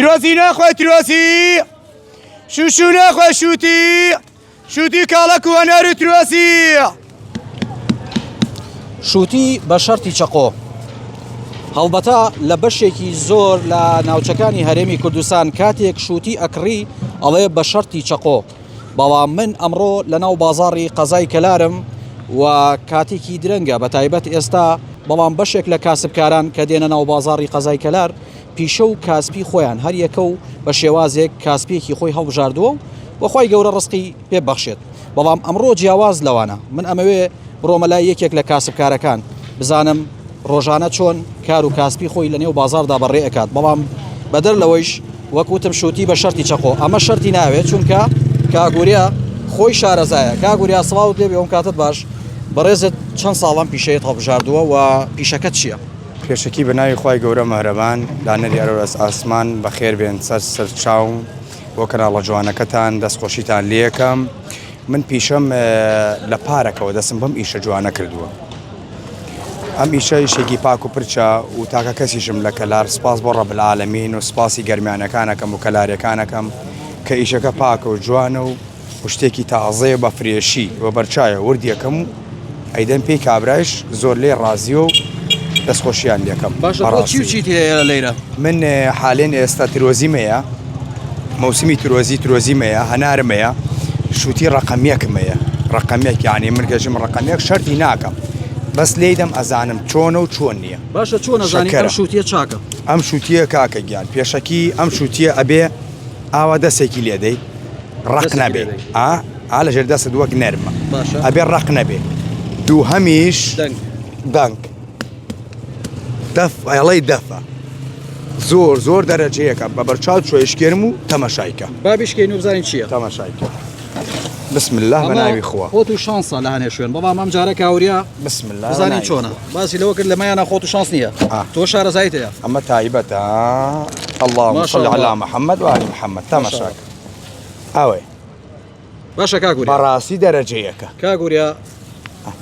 ترۆزی ناخوای ترۆزی شوشو ناخوای شوتی شوتی کاڵەک و هەنار و ترۆزی. شوتی بە شەرتی چەقۆ. هەڵبەتە لە بەشێکی زۆر لە ناوچەکانی هەرێمی کوردستان کاتێک شوتی ئەکڕی ئەڵێ بە شەرتی چەقۆ بەڵام من ئەمڕۆ لە ناو بازاڕی قەزای کەلارم و کاتێکی درەنگە بە تایبەت ئێستا بەڵام بەشێک لە کاسبکاران کە دێنە ناو بازاڕی قەزای کەلار پیشە و کاسپی خۆیان هەر یەکە و بە شێوازێک کاسپیەکی خۆی هەڵبژاردووە و و خوای گەورە ڕزقی پێ ببەخشێت بەڵام ئەمڕۆ جیاواز لەوانە من ئەمەوێ بڕۆمە لای یەکێک لە کاسبکارەکان بزانم ڕۆژانە چۆن کار و کاسپی خۆی لە نێو بازاردا بەڕێ ئەکات بەڵام بەدەر لەوەیش وەک وتم شوتی بە شەرتی چەقۆ ئەمە شەرتی ناوێت چونکە کاگوریا خۆی شارەزایە کاگوریا سڵاوت لێبێ ئەم کاتت باش بەڕێزت چەند ساڵان پیشەیەت هەڵبژاردووە و پیشەکەت چییە؟ پێشەکی بە ناوی خوای گەورە مەهرەبان دانەری ئەرۆس ئاسمان بەخێر بێن سەر سەرچاوم بۆ کەناڵە جوانەکەتان دەست خۆشیتان لێکەم من پیشەم لە پارەکەوە دەسم بەم ئیشە جوانە کردووە ئەم ئیشە ئیشێکی پاک و پرچە و تاکە کەسیشم لە کەلار سپاس بۆ ڕەب العالمین و سپاسی گەرمیانەکانەکەم و کەلارەکانەکەم کە ئیشەکە پاکە و جوانە و و شتێکی تازەیە بە فرێشی و بەرچاوێ وردیەکەم و ئەیدەم پێی کابرایش زۆر لێی ڕازیە و دەستخۆشیان لێکەم باشە تۆ چی و چیت هەیە لەیرە؟ من حالێن ئێستا ترۆزیم هەیە مەوسمی ترۆزی ترۆزیم هەیە هەنارم هەیە شوتی ڕەقەم یەکم هەیە ڕەقەم یەک یانی من گەژم ڕەقەم یەک شەرتی ناکەم بەس لێی دەم ئەزانم چۆنە و چۆن نییە باشە چۆن ئەزانی ئەم شوتیە چاکە؟ ئەم شوتیە کاکە گیان پێشەکی ئەم شوتیە ئەبێ ئاوا دەسێکی لێدەی ڕەق نەبێ ئا ئا لەژێر دەستت وەک نەرمە ئەبێ ڕەق نەبێ دووهەمیش دەنگ دەف ئەڵەی دەفە زۆر زۆر دەرەجەیەکە بە بەرچاو چۆیشکێنم و تەمەشایکە با بشکێن و بزانین چییە تەمەشایکە بسم الله بە ناوی خوا خۆت و شانسە لە هەنێ شوێن بەڵام ئەم جارە کاوریا بسم الله بزانین چۆنە باسی لەوە کرد لەمایانە خۆت و شانس نییە تۆ شارەزایت هەیە ئەمە تایبەتە اللهم صل على محمد وآل محمد تەمەشاکە ئەوەی باشە کاک وریا بەڕاستی دەرەجە یەکە. کاک وریا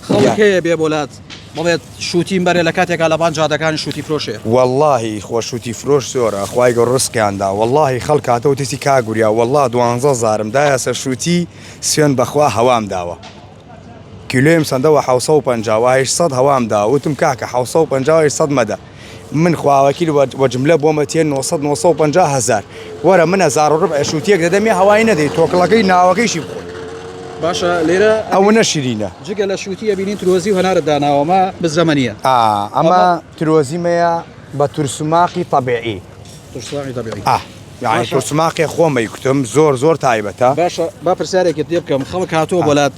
خەڵک هەیە بێ بۆ لات بڵێت شوتیم بەرێ لە کاتێکا لەبان جادەکانی شوتی فرۆشێ. وەڵاهی خۆ شوتی فرۆش زۆرە خوای گەورە ڕزقیان دا وەڵاهی خەڵک هاتەوە وتیسی کاک وریا وەڵا دوانزە زارم دایە سەر شوتی سوێند بەخوا هەوام داوە کیلۆیم سەندەوە حەوسەد و 50 و 800 هەوام دا وتم کاکە 750 و 800 مەدە من خواوەکیل وە جملە بۆمە تێ 900 950 هەزار وەرە من هەزار و ڕبع شوتیەک دەدەمێ هەوای نەدەی تۆکڵەکەی ناوەکەیشی بخۆی. باشە لێرە ئەوەنە شیرینە. جگە لە شوتی ئەبینین ترۆزی و هەنارت داناوە ئەمە بزرەمەنیە. ئا ئەمە ترۆزیمەیە بە تورسوماقی تەبیعی. تورسوماقی تەبیعی. ئا یانی تورسوماقی خۆم ئەیکوتم زۆر زۆر تایبەتە. باشە با پرسیارێکت لێ بکەم خەڵک هاتووە بۆ لات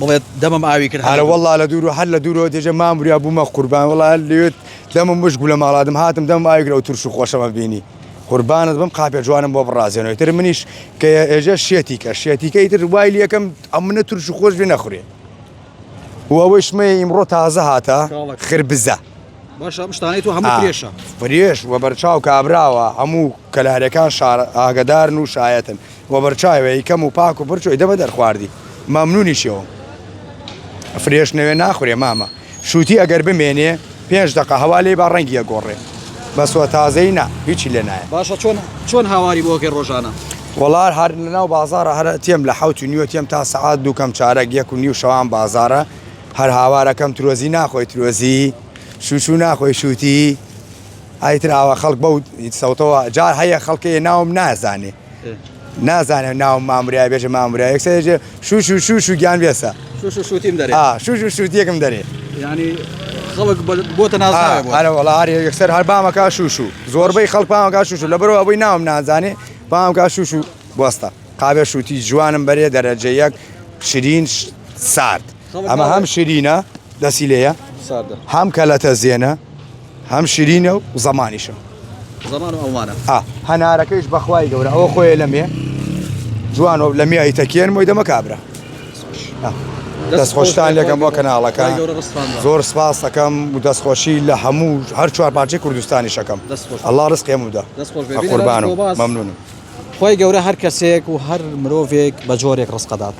بڵێت دەمم ئاوی کرد هەرە وەڵا لە دوور هەر لە دوورەوە دێژە مام وریا بوومە قوربان وەڵا هەر لەوێت دەمم وشک بوو لە ماڵادم هاتم دەمم ئاوی کرد ئەو ترش و خۆشەمە بینی قوربانت بم قاپێ جوانم بۆ بڕازێنەوە ئیتر منیش کە ئێژە شێتیکە شێتیکە ئیتر وای لەکەم ئەمنە ترش و خۆش بێ نەخورێ و ئەوەیش مەیە ئیمڕۆ تازە هاتە خربزە باشە ئەم شتانەی تۆ هەموو فرێشە فرێش وە بەرچاو کابراوە هەموو کەلارەکان شار ئاگدارن و شایەتن وە بەرچاوێ یکەم و پاک و پرچ و ئیدە بە دەرخواردی مەمنونیشیەوەم فرێش نەوێ ناخورێ مامە شوتی ئەگەر بمێنێ پێنج دەقە هەوا لێی با ڕەنگی ئەگۆڕێ بەس وە تازەی نا هیچی لێ نایە. باشە چۆن چۆن هاواری بۆ ئەکەی ڕۆژانە؟ وەڵا هەر لەناو بازاڕە هەر تێم لە حەوت و نیوە تێم تا سەعات دوو کەم چارەک یەک و نیو شەوان بازاڕە هەر هاوارەکەم ترۆزی ناخۆی ترۆزی شوشو ناخۆی شوتی ئایتر ئاوا خەڵک بەو سەوتەوە جار هەیە خەڵکێ ناوم نازانێ نازانێ ناوم مامورای بێژە مامورای یەکسەر ئێژێ شوو شوو شوو شوو گیان بێسە شوو شوو شووتیم دەرێ ئا شوو شوو شووتیەکم دەرێ یعنی خەڵک بۆتە نازناوێ بۆ ئەرە وەڵا هەر یەکسەر هەر بامەکا شوو شوو زۆربەی خەڵک بامەکا شوو شوو لەبەرەوە ئەوەی ناوم نازانێ بامەکا شوو شوو بوەستە قاوێ شووتی جوانم بەرێ دەرەجە یەک شرین سارد ئەمە هەم شرینە دەسی لێیە هەم کەلەتە زێنە هەم شیرینە و زەمانیشە. زەمان و ئەڵمانە. ئا هەنارەکەیش بەخوای گەورە ئەوە خۆیە لەمێ جوان و لەمێ ئەیتەکێنم و دەمە کابرا. دەستخۆشتان لەکەم بۆ کەناڵەکە زۆر سپاس دەکەم و دەستخۆشی لە هەموو هەر چوار پارچەی کوردستانی شەکەم ئەڵا ڕزقی هەموو دا قوربانم مەمنونم. خوای گەورە هەر کەسێک و هەر مرۆڤێک بە جۆرێک ڕزقەدات.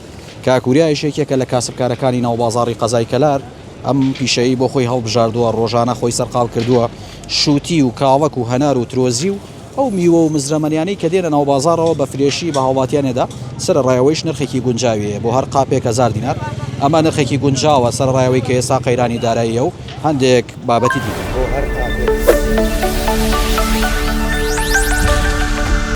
کاک وریایش یەکێکە لە کاسبکارەکانی ناو بازاڕی قەزای کەلار، ئەم پیشەیەی بۆ خۆی هەڵبژاردووە، ڕۆژانە خۆی سەرقاڵ کردووە، شووتی و کاڵەک و هەنار و ترۆزی و. ئەو میوە و مزرەمەنیانەی کە دێنە ناو بازاڕەوە بە فرێشی بە هاوڵاتیان ئەدا، سەرەڕای ئەوەیش نرخێکی گونجاوی هەیە بۆ هەر قاپێک هەزار دینار، ئەمە نرخێکی گونجاوە سەرەڕای ئەوەی کە ئێستا قەیرانی داراییە و هەندێک بابەتی دیکە. بۆ هەر قاپێک.